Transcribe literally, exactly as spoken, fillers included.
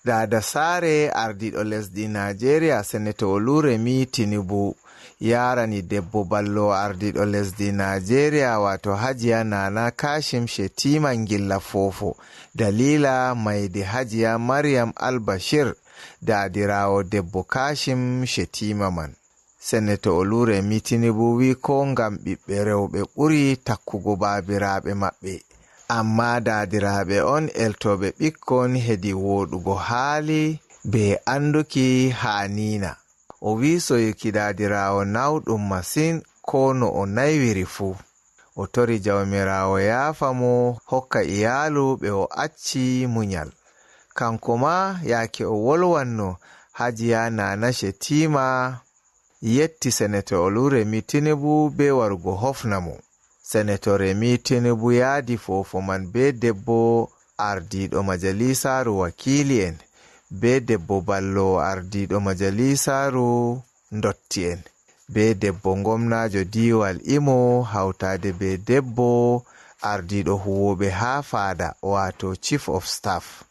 Daada Saare, ardiiɗo lesdi Naajeeriya, Seneto Oluremi Tinubu yaarani debbo ballo ardiiɗo lesdi Naajeeriya, waato Hajiya Nana Kashim Shettima, ngilla foofo, daliila mayde Hajiya Maryam Al-Bashir, daadiraawo debbo Kashim Shettima man. Seneto Oluremi Tinubu wi ko ngam ɓiɓɓe rewɓe ɓuri takkugo baabiraaɓe maɓɓe. Amma daadiraaɓe on eltooɓe ɓikkon hedi wooɗugo haali be anduki haaniina. O wi soyuki daadiraawo nawɗum masin ko no o naiwiri fuu. O tori Jawmiraawo yaafa mo, hokka iyaalu ɓe o acci munyal. Kanko ma, yaake o wolwanno, Hajiya Nana Shettima yetti Seneto Oluremi Tinubu be warugo hofna mo. Seneto Remi Tinubu yaadi foofo man be debbo ardiiɗo majalisaaru wakiili'en, be debbo ballo ardiiɗo majalisaaru ndotti'en, be debbo ngomnaajo diiwal Imo, hawtaade be debbo ardiiɗo huwooɓe haa faada, waato Chief of Staff.